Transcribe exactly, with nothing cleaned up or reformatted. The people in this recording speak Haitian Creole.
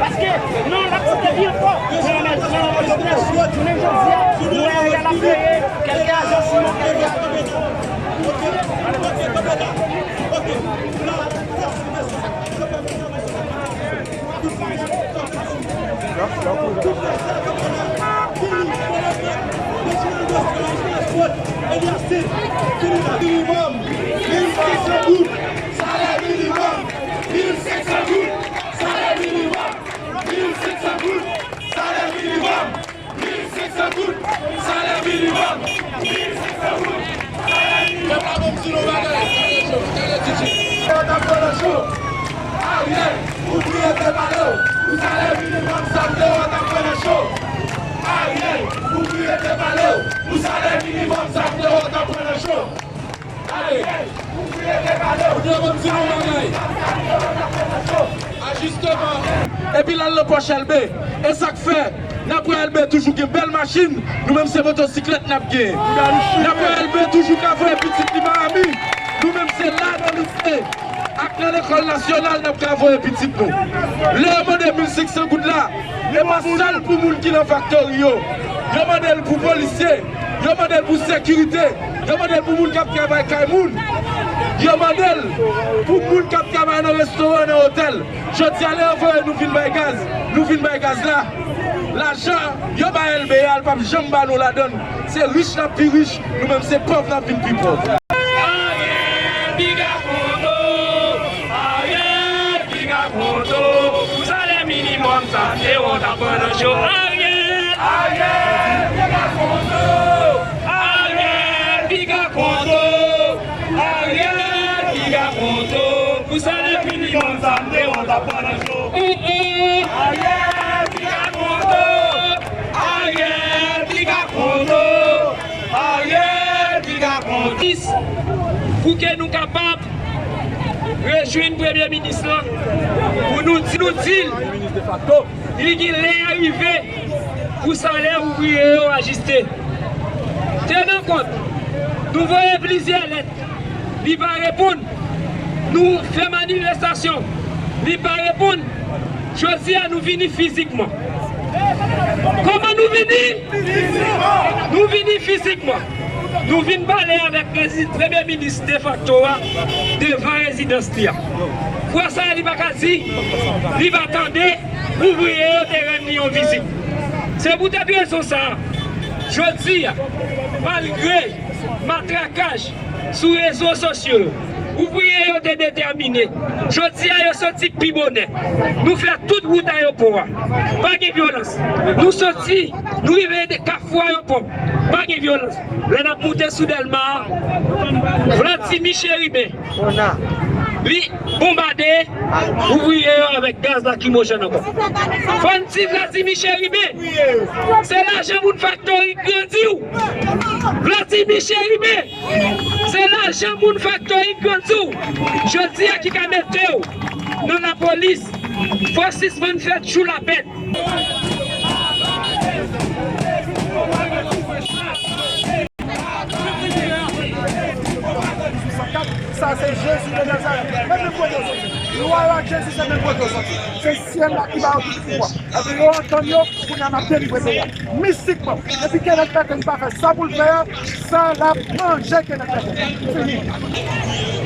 Paske nou, n ap pote byen fò. Jounen jodi a, nou wè Ariel ap peye kèlke ajan sou non Ariel. Minimòm, mil senk san goud. Salè minimòm, mil senk san goud. Salè minimòm, mil senk san goud. Salè minimòm, mil senk san goud. Mil senk san goud. Salè minimòm. Yo pa bon m di nou bagay. Yo t ap pran nan cho. Ariel, ou priye te pale w. Pou salè minimòm, sa m te wè w t ap pran nan cho. Ariel, ou priye te pale w. Pou salè minimòm, sa m te wè w t ap pran nan cho. Ariel, ou priye te pale w. Yo pa bon m di nou bagay. Ajisteman. Epi l al nan pòch Elbe. E sa k fè, n ap wè Elbe toujou gen bèl machin, nou menm se motosiklèt n ap gen. N ap wè Elbe toujou ka voye pitit li Miami, nou menm se la nan lise ak nan lekòl nasyonal n ap ka voye pitit nou. Lè yo mande mil senk san goud la, e pa sèl pou moun ki nan faktori yo. Yo mande l pou polisye, yo mande l pou sekirite, yo mande l pou moun k ap travay kay moun. Yo mande l pou moun k ap travay nan restoran, nan otèl. Jodi a, lè yo voye nou vin bay gaz, nou vin bay gaz la. Lajan yo bay Elbe a, l p ap janm ba nou ladann. Se rich n ap pi rich, nou menm se pòv n ap vin pi pòv. Ariel piga konto, Ariel piga konto. Pou salè minimòm, sa te wè w t ap pran nan cho. Ariel, Ariel piga konto, Ariel piga konto. Ariel piga konto. Pou salè minimòm, sa m te wè w t ap pran nan cho. Ariel piga konto, Ariel piga konto, Ariel piga konto. Pou ke nou kapab rejwenn premye minis lan, pou nou di, nou di l, li gen lè a rive pou salè ouvriye yo ajiste. Tenan kont, nou voye plizyè lèt, li pa reponn. Nou fè manifestasyon, li pa reponn. Jodi a, nou vini fizikman. Kòman nou vini? Nou vini fizikman. Nou vin pale avèk rezi-, premye minis defakto a devan rezidans li a. Fwa sa a, li pa ka di, li pa tande, ouvriye yo te rann li yon vizit. Se poutèt rezon sa a, jodi a, malgre matrakaj sou rezo sosyo yo, ouvriye yo te detèmine. Jodi a, yo soti pi bonè. Nou fè tout wout ayewopò a. Pa gen vyolans. Nou soti, nou rive de Kafou Ayewopò. Pa gen vyolans. Lè n ap moute sou Dèlma a, Vladimir Chérubin, li bonbade ouvriye yo avèk gaz lakrimojèn ankò. Fò n di Vladimir Chérubin, se lajan moun faktori k grandi w. Vladimir Chérubin, se lajan moun faktori k grandi w. Jodi a ki ka mete w nan lapolis, fò w sispann fè tchou lapèd. Sa se Jezi de Nazarèt. Men menm kote yo soti. Lwa yo ak Jezi se menm kote yo soti. Se syèl la ki ba yo tout pouvwa. Epi yo antann yo, kounye a n ap delivre peyi a. Mistikman, depi Kenneth Perkins pa fè sa pou l fè a, sa l ap manje Kenneth Perkins. Fini.